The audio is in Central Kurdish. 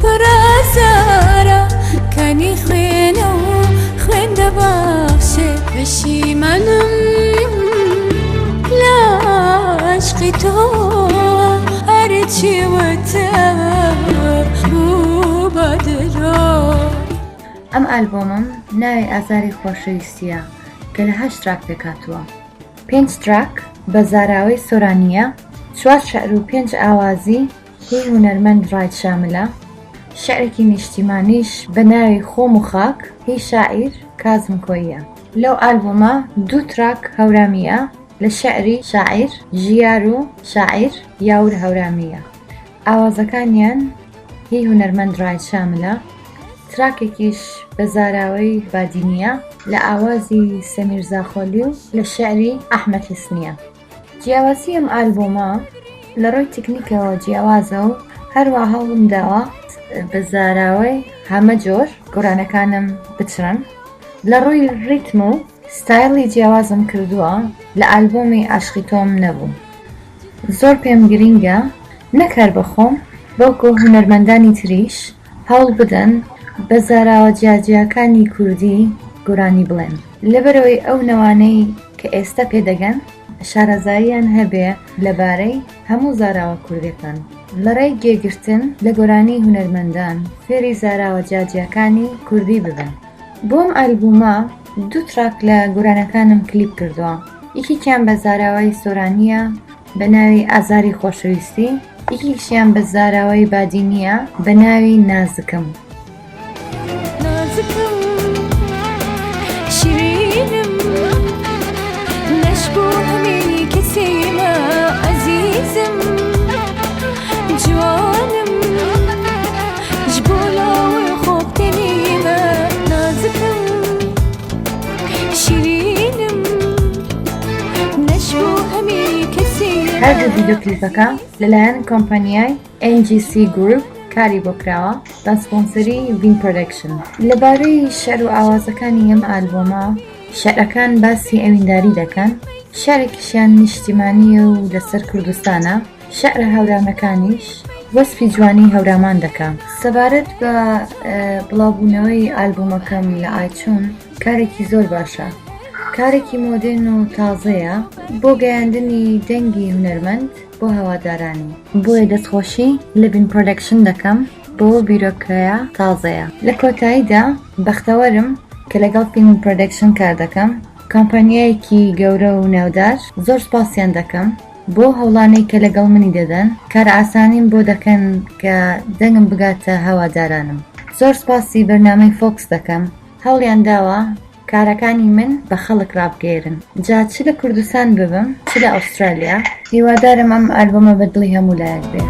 پڕ ئازارە کانی خوێنە و خوێن دەبەخشێ پەشیمانم لە عەشقی تۆ هەرچی وتم بوو بە درۆ. ئەم ئالبۆمەم ناوی ئازاری خۆشەویستییە کە لە هەشت تراک پێکهاتووە. پێنج تراک بە زاراوەی سۆرانییە، چوار شعر و پێنج ئاوازی هی هونەرمەند ڕاید شاملە، شعرێکی نیشتیمانیش بە ناوی خۆم و خاک هی شاعیر کازم کۆییە. لەو ئالبۆمە دوو تراک هەورامییە لە شعری شاعیر ژیار و شاعیر یاور هەورامییە. ئاوازەکانیان هی هونەرمەند ڕاید شاملە، تراکێکیش بە زاراوەی بادینییە لە ئاوازی سەمیر زاخۆلی و لە شیعری ئەحمەد حیسنییە. جیاوازی ئەم ئالبۆمە لە ڕووی تکنیکەوە جیاوازە و هەروا هەوڵم داوە بە زاراوەی هەمە جۆر گۆرانەکانم بچڕم. لە ڕووی ڕیتم و ستایڵی جیاوازم کردووە لە ئالبۆمی عاشقی تۆم نەبوو. زۆر پێم گرینگە نەک هەر بە خۆم بەڵکو هونەرمەندانی تریش هەوڵ بدەن بە زاراوە جیاجیاکانی کوردی گۆرانی بڵێن لەبەرئەوەی ئەو نەوانەی کە ئێستا پێدەگەن شارەزاییان هەبێ لەبارەی هەموو زاراوە کوردیەکان لەڕێی گوێگرتن لە گۆرانی هونەرمەندان فێری زاراوە جیاجیاکانی کوردی ببن. بۆ ئەم ئەلبومە دوو تراک لە گۆرانەکانم کلیپ کردووە یەکێکیان بە زاراوەی سۆرانییە بە ناوی ئازاری خۆشەویستی یەکێکیشیان بە زاراوەی بادینییە بە ناوی نازکم. نازکم شیرینم نەشبوو هەمی کەسیمە ئەزیزم جوانم هەردوو ڤیدیۆ کلیپەکە لەلایەن کۆمپانیای NGC Group کاری بۆ کراوە بە سپۆنسەری ڤین پرۆدەکشن. لەبارەی شعر و ئاوازەکانی ئەم ئالبۆمە، شعرەکان باسی ئەوینداری دەکەن، شعرێکیشیان نیشتیمانییە و لەسەر کوردستانە، شعرە هەورامەکانیش وەسفی جوانی هەورامان دەکا. سەبارەت بە بڵاوبوونەوەی ئالبومەکەم لە ئایتون کارێکی زۆر باشە، کارێکی مۆدێرن و تازەیە بۆ گەیاندنی دەنگی هونەرمەند بۆ هەوادارانی، بۆیە دەستخۆشی لە ڤین پرۆدەکشن دەکەم بۆ بیرۆکەیە تازەیە. لە کۆتاییدا بەختەوەرم کە لەگەڵ فیلم پرۆدەکشن کار دەکەم، کۆمپانیایەکی گەورە و ناودار، زۆر سوپاسیان دەکەم. بۆ هەوڵانەی کە لەگەڵ منی دەدەن کارئاسانیم بۆ دەکەن کە دەنگم بگاتە هەوادارانم زۆر سوپاسی بەرنامەی فۆکس دەکەم هەوڵیان داوە کارەکانی من بە خەڵک ڕابگەیەرن جا چ لە کوردستان ببم چ لە ئوسترالیا هیوادارم ئەم ئالبۆمە بە دڵی هەموو لایەک بێ.